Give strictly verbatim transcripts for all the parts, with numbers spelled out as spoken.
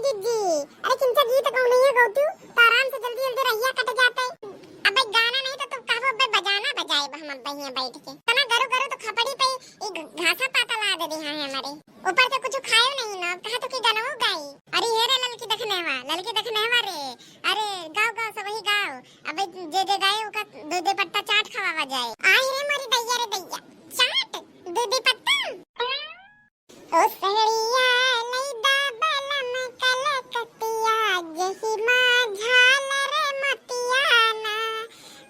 दीदी, अरे किंचा गीत गौनैया गौतू, तो आराम से जल्दी जल्दी रहिया कट जाते। अबे गाना नहीं तो तुम कहबो, अबे बजाना बजाए हम अबे हियां बैठ के। तना गरु गरु तो खपड़ी पे ई घ-, घासा पाता ला दे दिहा है हमारे। ऊपर से कुछ खायो नहीं ना, कहा तो कि गनवो गाई। अरे हे रे ललकी देखनेवा, ललकी देखनेवा रे। अरे गाओ गाओ, सब वही गाओ। अबे जे जे गाए ओका दो दो पत्ता चाट खवावा जाए। आय रे मोरी दैया रे दैया, चाट दो दो पत्ता। ओ सड़िया लैदा बलम कलकतिया, जहिमा झालर मोतियाना।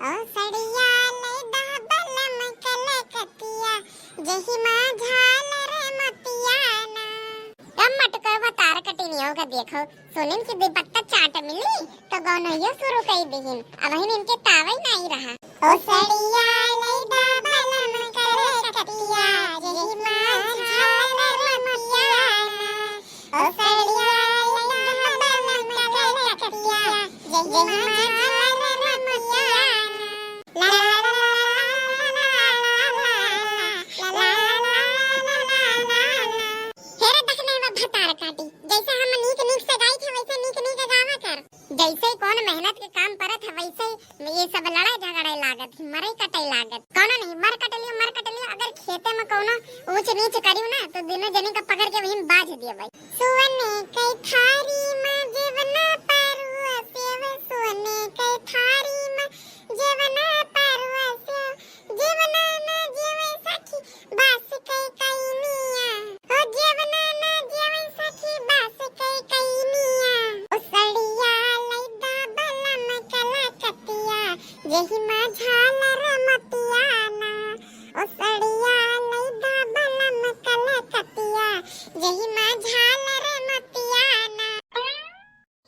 ओ सड़िया लैदा बलम कलकतिया, जहिमा झालर मोतियाना। अब मटकवा तार कटिनियो का देखो, सुनिन कि दुपट्टा चाट मिली, तो गौनैया शुरू कई दिहिन। अबहिन इनके तावई नाई रहा। ओ सड़िया लैदा बलम कलकतिया, जहिमा झालर मोतियाना। ओ सड़िया लैदा बलम कलकतिया, जहिमा झालर मोतियाना। ला ला ला ला। हे रे देखनेवा भतार काटी, जैसे हम नीक नीक से गाई थे, वैसे नीक नीक गावा कर। जैसे ही कौन मेहनत के काम परत है, वैसे ही ये सब लड़ाई झगड़े लागत ही, मरई कटई लागत। कौनो नहीं, मर कट लियो, मर कट लियो, अगर खेते में कौनो ऊंच नीच करियो ना, तो दोनों जने का पकड़ के वहीं बांध दियो भाई। सुवने के थारी में जेवना परुआ सेव, सुवने के थारी में जेवना परुआ सेव, जेवना ना जेवे सखी बास के कैनिया। ओ जेवना ना जेवे सखी बास के कैनिया। ओ सड़िया लैदा बलम कलकतिया, जहिमा झालर मोतियाना। ओ सड़िया लैदा बलम कलकतिया, जहिमा झालर मोतियाना।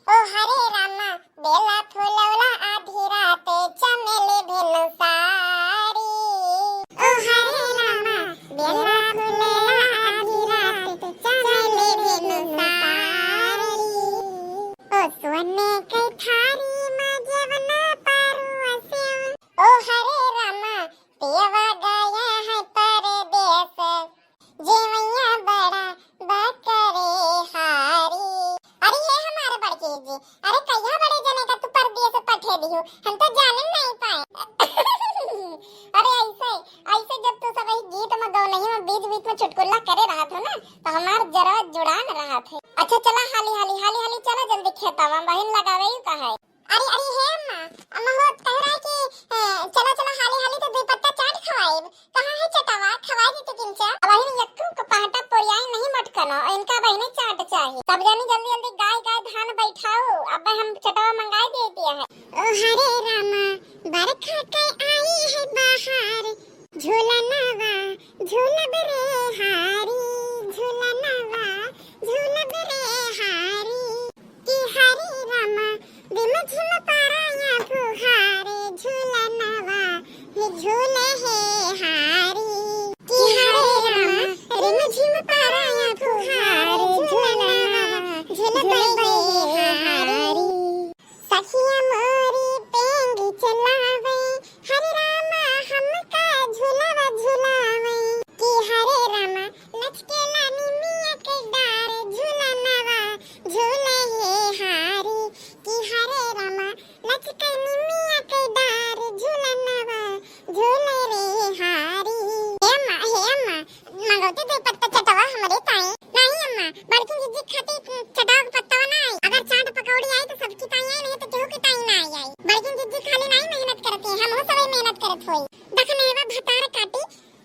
ओ हरे रामा, बेला फुलौला आधी रात, चमेली भिनु सारी। ओ हरे रामा, बेला फुलौला आधी रात, चमेली भिनु सारी। ओ सोने के थारी में जेवना परुआ सेव। ओ हरे रामा, पियवा गया है परदेस, जेवैया बड़ा बकरे हारी। अरे हे हमारे बड़की जी, अरे कहिया बड़े जने का तू परदेस पठे दिहू, हम तो जाने नहीं पाए। अरे ऐसे, ऐसे जब तू सब यही गीत में गौनही में बीच बीच में चुटकुला करे रहत हो ना, तो हमार जरवा जुड़ान रहत है। अच्छा चला हाली हाली, हाली हाली चला जल्दी खेतवा में बहिन लगावे ही का है। अरे, अरे, हे अम्मा, अम्मा हो, तहरा के, ए, चला, चला, हाली, हाली तो दुई पत्ता चाट खवाइब। कहाँ है चटावा? खवाई देते किंचा। अब अहिन यक्कू के पहटा पोरियाई नहीं मटकनो, इनका बहिने चाट चाही। सब जनी जल्दी, जल्दी गाय, गाय धान बैठाओ, अब हम चटावा मंगाई देती है। ओ हरे रामा, बरखा के आई है बहार, झूलनवा झूलब रे हारी, झूलनवा झूलब रे हारी। कि हरे रामा, रिम झिम पाराया फुहारे झूलनवा, हे झूले हे हारी। कि हरे रामा, रिम झिम पाराया फुहारे झूलनवा, झूलबे हे हारी। सखिया मोरी पेंगी चलावे, हरे रामा हमका झुलावा झुलावे। कि हरे रामा लचकेला निमिया के डार, झुलनवा झूले हे हारी। कि हरे रामा लचके निमिया के डार, झुलनवा झूले रे हारी। हे अम्मा, हे अम्मा, मंगौती दे पत्ता चटवा हमरे ताई। नहीं अम्मा, बड़की जीजी खातिर चटवा के पत्तवा ना आई। अगर चाट पकौड़ी आई तो सबकी ताई आई, नहीं तो केहू की ताई ना आई, आई। बड़की जीजी खाली नहीं मेहनत करती है, हम हो सभी मेहनत करत होई। दखनेवा भतार काटी,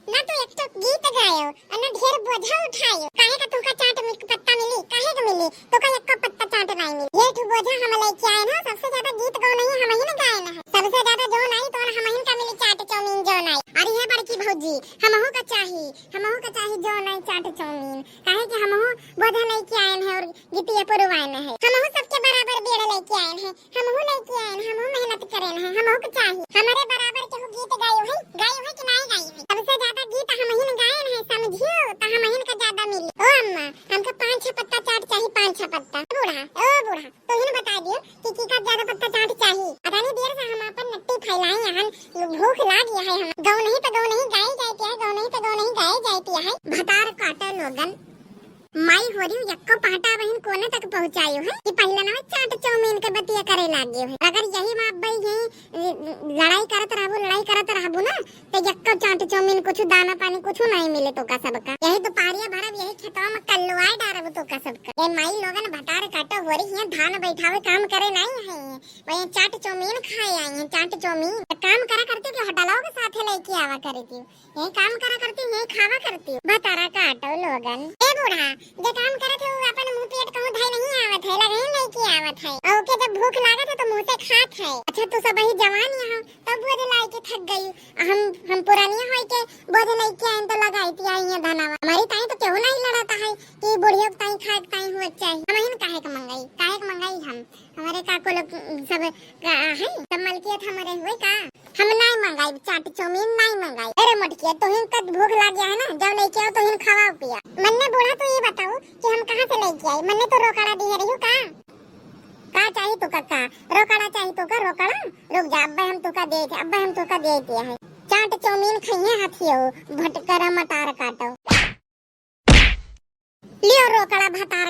ना तो एक तो गीत गायो और ना ढेर बोझा उठायो। काहे का तुमका चाट मिल-, पत्ता मिली? काहे का मिली? तो का एक पत्ता चाट नहीं मिली। ये ठू बोझा हम लेके आए ना, सबसे ज्यादा गीत गौनही हम ही ना गाए ना है। सबसे ज्यादा जो नहीं तो हम ही का मिली चाट चाउमीन जो नहीं। अरे ये बड़की भौजी, हमहू का चाही, हमहू का चाही जो नहीं चाट चाउमीन। काहे कि हमहू बोझा लेके आए हैं और गीतिया पुरवाए में है। हमहू सबके बराबर बेड़ लेके आए हैं, हमहू लेके आए हैं, हमहू मेहनत करे हैं, हमहू के चाही। हमारे बराबर केहू गीत गायो है, गायो है कि नहीं गायो है? सबसे ज्यादा गीत हम ही ने गाए हैं, समझियो, तो हम ही का ज्यादा मिली। ओ अम्मा, हमका पाँच छह पत्ता चाट चाही, पाँच छह पत्ता। बूढ़ा, ओ बूढ़ा, तो ही ने बता दियो कि की का ज्यादा पत्ता चाट चाही। अतनी देर से हम अपन नट्टी फैलाए हन, भूख लाग है हम। गौनही पे गौनही गाए जाए है, गौनही पे गौनही गाए जाए है। भतार काटे लोगन। माई हो रही यक्को पहटा बहिन कोने तक पहुँचायो है कि पहिले ना चाट चौमीन के बतिया करे लाग्यो है। अगर यही माँ बाप है, लड़ाई करत रहबू, लड़ाई करत रहबू ना, तो यक्को चाट चौमीन कुछ दाना पानी कुछ नहीं मिले तोका सबका। यही दुपहरिया भरब, यही खेतवा में कल्लुआए डारब तोका सबका। ये माई लोगन भतार काटो होरी हियाँ धान बैठावे काम करे नहीं है, वही चाट चौमीन खाए आई है, चाट चौमीन। तो काम करा करती कि होटलों के साथे लेके आवा करती, यही काम करा करती, यही खावा करती। भतारा काटो लोगन। ए बूढ़ा, जे काम करत है वो अपन मुंह पेट कहूँ धई नहीं आवत है, लगे ही लेके आवत है। और ओके जब भूख लागत है तो मुंह से खात है। अच्छा तू सब ही जवान यहाँ, तब बोझ लाई के थक गई। हम हम पुरानिया होई के बोझ लेके आइन तो लगाई थी आई है धनवा। हमारी ताई तो केहू नहीं लड़ाता है कि बुढ़िया के ताई खाए के ताई हुआ चाहिए। हम ही काहे के मंगाई, काहे के मंगाई हम? हमारे काको लोग सब का है, सब मलकियत हमारे हुए का? हम नहीं मंगाई चाट चौमीन, नहीं मंगाई। अरे मोटकिया, तोहिन कद भूख लाग गया है ना, जब लेके आओ तोहिन खवाओ पिया। मन्ने बूढ़ा तू ये बताओ कि हम कहाँ से लेके आई? मन्ने तो रोकड़ा दिए रही का? का चाही तू का? रोकड़ा चाही तू का? रोकड़ा? रुक जा, अब्बे हम तू का दे थे, अब्बे हम तू का दे दिया है। चाट चौमीन खाइए हाथियो, भटकरा मटार काटो। लियो रोकड़ा भता